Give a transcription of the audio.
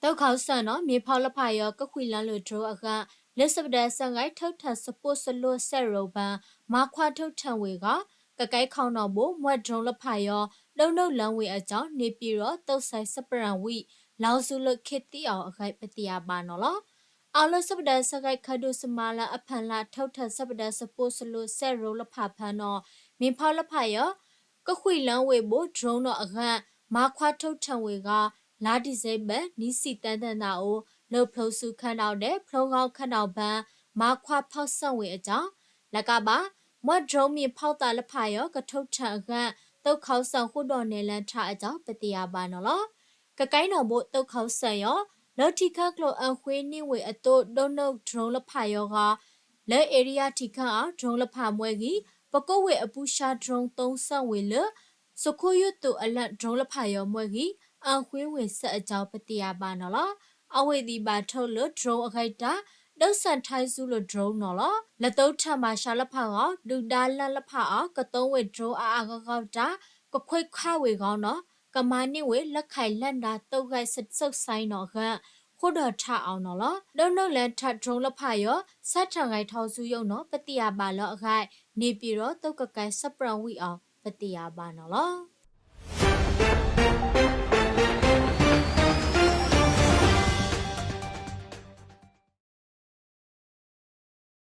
သုးခီစၢၣ်နီၤ မ့ၢ်ဖီလၢဖးယီၤ ကဃုာ်လၢလိာ် drone အဂၤ လၢစပဒၢၣ်စဲးဂဲး ထုးထၢၣ်စပိၢ်စလိ စဲးရိၤဘၢ မၤခွါထုးထၢၣ်ဝ့ၤဂီၤ ကကဲခီနီၣ်ဘိ မွဲ drone လၢဖးယီၤ ဒိၣ်နုာ်လၢဝ့ၤအကၠီ န့ၣ်ပံၤရီ သုးစဲး စပရၣ်ဝံၣ် လီၤစူၤလၢခ့သံအီၤအဂ့ၢ် ပသ့ၣ်ညါဘၣ်နီၤလီၤ. အလီၢ် စပဒၢၣ်စဲးဂဲး ခဒုးစမါလၢအဖၢၣ်လၢ် ထုးထၢၣ်စပဒၢၣ်စပိၢ်စလိ စဲးရိၤလၢဖးဖၢနီၤ မ့ၢ်ဖီလၢဖးယီၤ ကဃုာ်လၢဝ့ၤဘိ drone နီၤအဂၤ မၤခွါထုးထၢၣ်ဝ့ၤဂီၤ လါဒံၣ်စ့ဘၢၣ် နံၣ်ဆံသၢသနၣ်အိၣ် လၢဖျိစူၤခဲနီၣ်ဒဲး ဖျိဂီၤခဲနီၣ်ဘၢ မၤခွါဖီၣ်စၢၣ်ဝ့ၤအကၠီ လၢကးဘၣ် မွဲ drone မ့ၢ်ဖီသးလၢဖးယီၤ ကထုးထၢၣ်အဂၤ သုးခီစၢၣ်ဃုာ်ဒီးနဲၣ်လၢထးအကၠီ ပသ့ၣ်ညါဘၣ်နီၤလီၤ. ကကဲနီၣ်ဘိ သုးခီစၢၣ်ယီၤ လၢထံခၢကၠိအၣ်ဃ့န့ၢ်ဝ့ၤအသိး ဒိၣ်နုာ် drone လၢဖးယီၤဂီၤ လၢ area ထံခၢအီၤ drone လၢဖးမွဲဂံၤ ပကိးဝ့ၢ်အပူၤဆှါ drone သိစၢၣ်ဝ့ၤလၢ စခိၣ်ယုၢ်သူးအလၢ် drone လၢဖးယီၤမွဲဂံၤ အၣ်ဃ့ဝ့ၤစဲးအကၠီ ပသ့ၣ်ညါဘၣ်နီၤလီၤ. အဝ့ၢ်သံၣ်ဘၣ်ထုးလၢ drone အဂ့ၢ်တၢ် ဒုးစၢၣ်ထါစူၤလၢ drone နီၤလီၤ. လၢသုးထၢၣ်မၤရှးလၢဖးဂီၤ ဒုၣ်ဒါလၢ်လၢဖးအီၤ ကသိဝ့ၢ် drone အအါဂီၢ်ဂီၢ်တၢ် ကခွဲးခးဝ့ၤဂီၤနီၤ ကမၤန့ၢ်ဝ့ၤ လၢခးလၢ်ဒါ သုးဂဲၤစဲးစဲးနီၤအဂ့ၢ် ဃုာ်ဒီးထးအီၤနီၤလီၤ. ဒိၣ်နုာ်လၢထး drone လၢဖးယီၤ စးထီၣ်ဂဲၤထီၣ်ဆူယိာ်နီၤ ပသ့ၣ်ညါဘၣ်လၢအဂ့ၢ် န့ၣ်ပံၤရီ သုးကကဲ စပရၣ်ဝံၣ်အီၤ ပသ့ၣ်ညါဘၣ်နီၤလီၤ.